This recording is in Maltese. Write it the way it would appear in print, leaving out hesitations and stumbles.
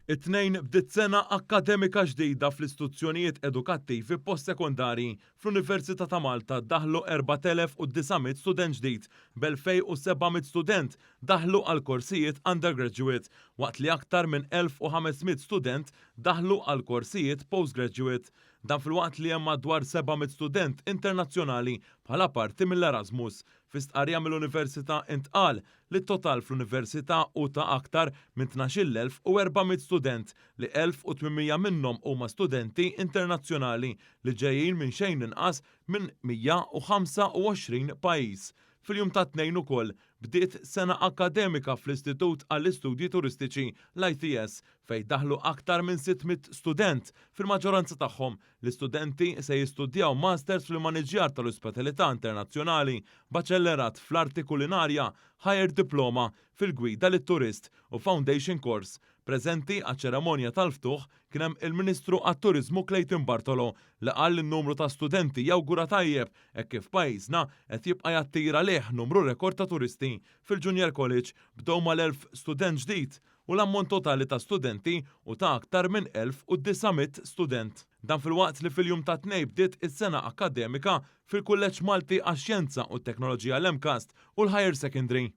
It-Tnejn bdiet sena akkademika ġdida fl-istituzzjonijiet edukattivi postsekondarji. Fl-Università ta' Malta daħlu 4,900 student ġdid, b'2,700 student daħlu għal korsijiet undergraduate, waqt li aktar minn 1,500 student daħlu għal korsijiet postgraduate. Dan filwaqt li hemm madwar 700 student internazzjonali bħala parti mill-Erasmus. Fi stqarrija mill-Università intqal li t-total fl-Università hu ta' aktar minn 12,400 student li 1,800 minnhom huma studenti internazzjonali li ġejjin minn xejn inqas minn 125 pajjiż. Fil-jum tat-Tnejn ukoll bdiet sena akkademika fl-Istitut għall-Istudji Turistiċi, l-ITS, fejn daħlu aktar minn 600 student. Fil-maġġoranza tagħhom, l-istudenti se jistudjaw Masters fl-Immaniġġjar tal-Ospitalità Internazzjonali, Baċellerat fl-Arti Kulinarja, Higher Diploma fil-Gwida lit-Turist u Foundation Course. Preżenti għaċ-ċeremonja tal-ftuħ kien hemm il-Ministru għat-Turiżmu Clayton Bartolo li qal li n-numru ta' studenti jawgura tajjeb hekk kif pajjiżna qed jibqa' jattira lejh numru rekord ta' turisti. Fil-Junior College bdew mal-1,000 student ġdid u l-ammont totali ta' studenti hu ta' aktar minn 1,900 student. Dan filwaqt li fil-jum tat-Tnejn bdiet is-sena akkademika fil-Kulleġġ Malti għax-Xjenza u t-Teknoloġija l-MCAST u l-Higher Secondary.